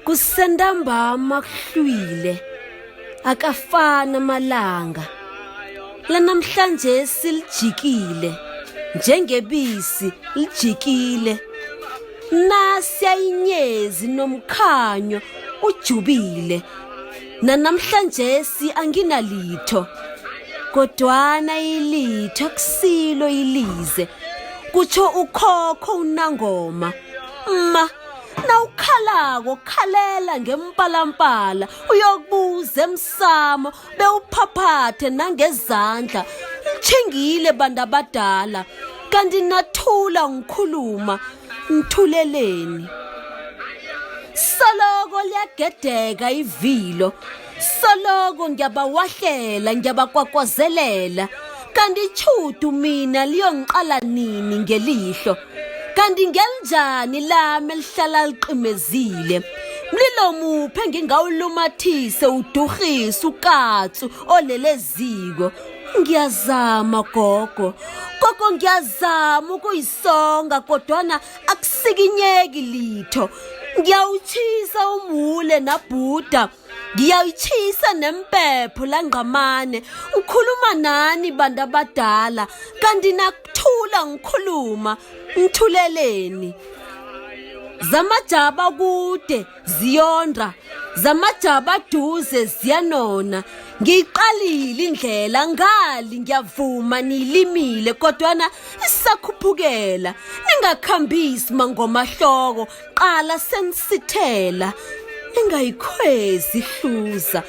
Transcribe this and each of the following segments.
Kusentambama kuhlwile akafani amalanga lanamhlanje silijikile njengebisi lijikile nasiya inyezi nomkhanyo ujubile nanamhlanje si anginalitho kodwana ilitho akusilo ilize kutsho ukhokho unangoma ma nawukhalako khalela ngempalampala uyokubuza emsamo bewuphaphathe nangezandla litshingile bantu abadala kanti nathula ngikhuluma ngithuleleni soloko liyagedeka ivilo soloko ngiyabawahlela ngiyabakwakwazela kanti itjhudu mina liyongiqala nini ngelihlo kanti ngelinjani lami elihlala liqimezile mlilo muphi engingawulumathise udurhise ukatsu olele eziko ngiyazama gogo gogo ngiyazama ukuyisonga kodwana akusikinyeki litho ngiyawutshisa umhule nabhuda ngiyayitshisa nempepho langqamane ngikhuluma nani bantu abadala kanti nakuthula ngikhuluma ngithuleleni zamajaba kude ziyondra zamajaba duze ziyanona ngiyiqalile indlela ngali ngiyavuma niyilimile kodwana isakhuphukela ningakhambisi mangomahloko qala senisithela ningayikhwezi ihluza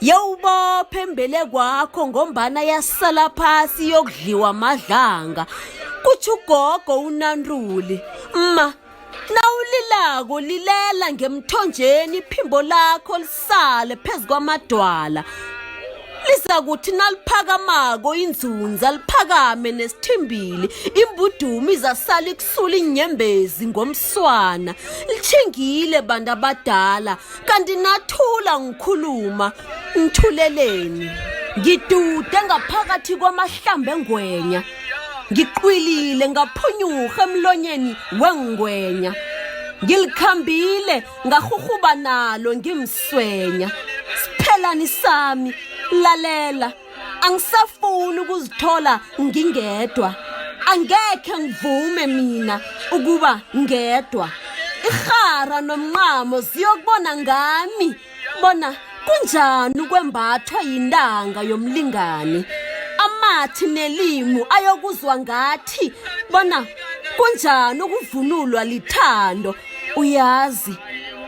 yewubophe embele kwakho ngombana yasala phasi yokudliwa madlanga kutsho ugogo unantuli ma nawulilako lilela ngemthonjeni iphimbo lakho lisale phezu kwamadwala lizakuthi naliphakamako inzunza liphakame nesithimbili imbudumo izasala ikusula inyembezi ngomswana litshingile bantu abadala kanti nathula ngikhuluma ngithuleleni ngidude ngaphakathi kwamahlambe engwenya ngiqwilile ngaphunyurha emlonyeni wengwenya ngilikhambile ngarhurhuba nalo ngimswenya siphelani sami lalela angisafuni ukuzithola ngingedwa angekhe ngivume mina ukuba ngedwa irhara nomnqamo ziyokubona ngami bona kunjani ukwembathwa yintanga yomlingani amathi nelimu ayokuzwa ngathi bona kunjani ukuvunulwa lithando uyazi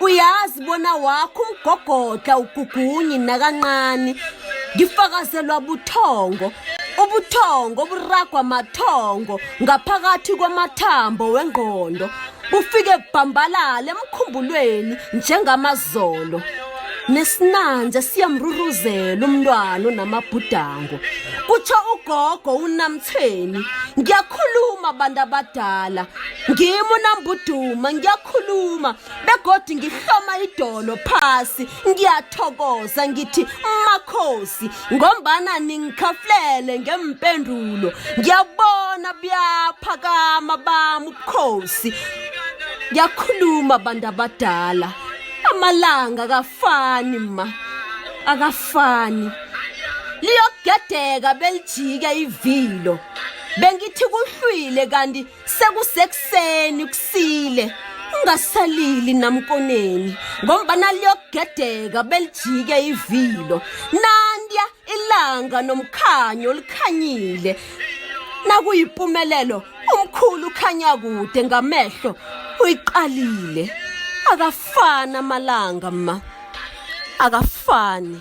uyazi bona wakho umgogodla ugugunyi nakancane ngifakazelwa buthongo ubuthongo oburagwa mathongo ngaphakathi kwamathambo wengqondo bufike bhambalala emkhumbulweni njengamazolo nesinanja siyamruruzela umntwana onamabhudango kutsho ugogo unamthweni ngiyakhuluma bantu abadala ngimi unambuduma ngiyakhuluma begodi ngihloma idolo phasi ngiyathokoza ngithi makhosi ngombana ningikhafulele ngempendulo ngiyabona buyaphakama bami ubukhosi ngiyakhuluma bantu abadala amalanga akafani ma akafani liyogedeka belijike ivilo bengithi kuhlwile kanti sekusekuseni kusile ungasalili namkoneni ngombana liyogedeka belijike ivilo nandiya ilanga nomkhanyo likhanyile nakuyimpumelelo umkhulu ukhanya kude ngamehlo uyiqalile akafani amalanga ma akafani.